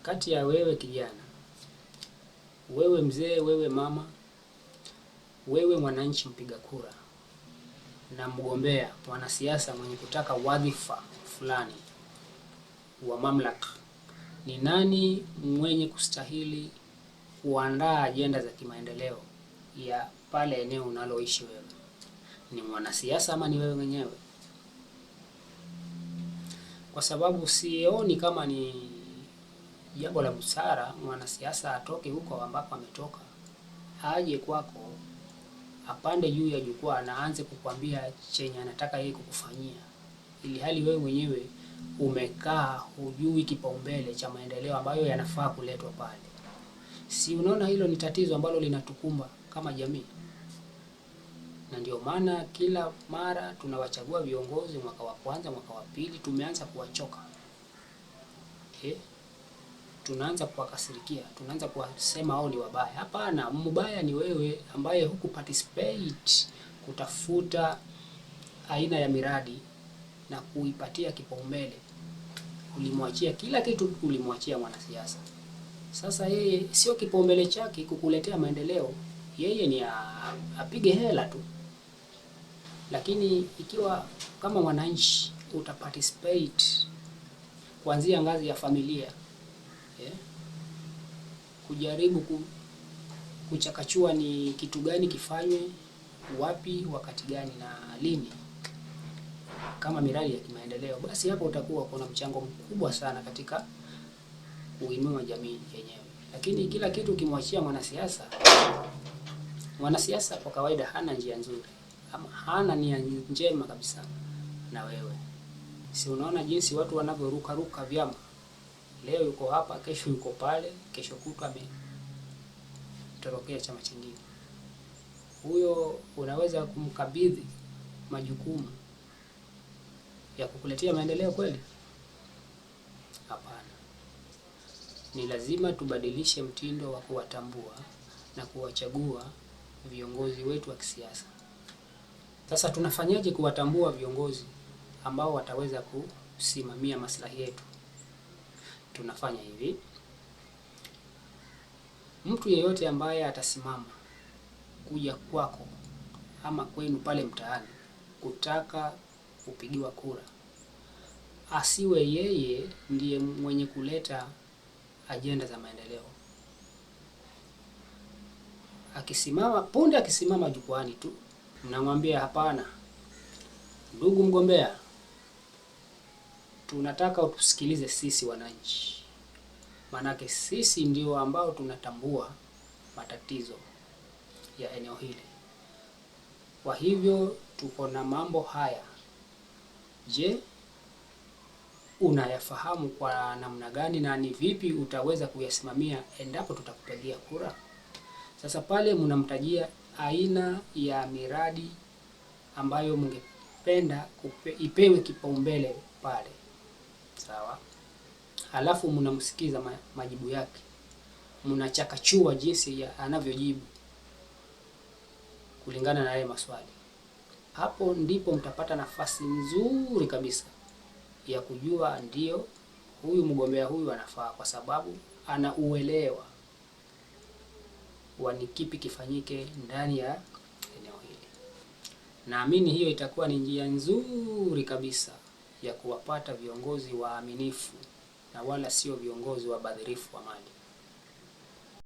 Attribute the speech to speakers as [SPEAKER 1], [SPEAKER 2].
[SPEAKER 1] Kati ya wewe kijana, wewe mzee, wewe mama, wewe mwananchi mpiga kura na mgombea mwanasiasa mwenye kutaka wadhifa fulani wa mamlaka, ni nani mwenye kustahili kuandaa ajenda za kimaendeleo ya pale eneo unaloishi wewe? Ni mwanasiasa ama ni wewe mwenyewe? Kwa sababu sioni kama ni jambo la busara mwanasiasa atoke huko ambako ametoka aje kwako apande juu ya jukwaa na aanze kukwambia chenye anataka yeye kukufanyia, ili hali wewe mwenyewe umekaa hujui kipaumbele cha maendeleo ambayo yanafaa kuletwa pale. Si unaona hilo ni tatizo ambalo linatukumba kama jamii? Na ndio maana kila mara tunawachagua viongozi, mwaka wa kwanza, mwaka wa pili, tumeanza kuwachoka. Eh? Tunaanza kuwakasirikia, tunaanza kuwasema wao ni wabaya. Hapana, mbaya ni wewe ambaye huku participate kutafuta aina ya miradi na kuipatia kipaumbele. Ulimwachia kila kitu, ulimwachia mwanasiasa. Sasa yeye sio kipaumbele chake kukuletea maendeleo, yeye ni apige hela tu. Lakini ikiwa kama mwananchi uta participate kuanzia ngazi ya familia, kujaribu kuchakachua ni kitu gani kifanywe, wapi, wakati gani na lini, kama miradi ya kimaendeleo, basi hapo utakuwa kuna mchango mkubwa sana katika kuinua jamii yenyewe. Lakini kila kitu ukimwachia mwanasiasa, mwanasiasa kwa kawaida hana njia nzuri ama hana nia njema kabisa na wewe. Si unaona jinsi watu wanavyoruka ruka vyama? Leo yuko hapa, kesho yuko pale, kesho kutwa ametorokea chama chingine. Huyo unaweza kumkabidhi majukumu ya kukuletea maendeleo kweli? Hapana. Ni lazima tubadilishe mtindo wa kuwatambua na kuwachagua viongozi wetu wa kisiasa. Sasa tunafanyaje kuwatambua viongozi ambao wataweza kusimamia maslahi yetu? Tunafanya hivi: mtu yeyote ambaye atasimama kuja kwako ama kwenu pale mtaani kutaka kupigiwa kura, asiwe yeye ndiye mwenye kuleta ajenda za maendeleo. Akisimama punde, akisimama jukwaani tu, mnamwambia hapana, ndugu mgombea, tunataka utusikilize sisi wananchi, manake sisi ndio ambao tunatambua matatizo ya eneo hili. Kwa hivyo tuko na mambo haya. Je, unayafahamu kwa namna gani na ni vipi utaweza kuyasimamia endapo tutakupigia kura? Sasa pale mnamtajia aina ya miradi ambayo mngependa ipewe kipaumbele pale, sawa? Halafu mnamsikiza majibu yake, mnachakachua jinsi ya anavyojibu kulingana na yale maswali. Hapo ndipo mtapata nafasi nzuri kabisa ya kujua ndio huyu mgombea huyu anafaa, kwa sababu ana uelewa wa ni kipi kifanyike ndani ya eneo hili. Naamini hiyo itakuwa ni njia nzuri kabisa ya kuwapata viongozi waaminifu na wala sio viongozi wabadhirifu wa mali.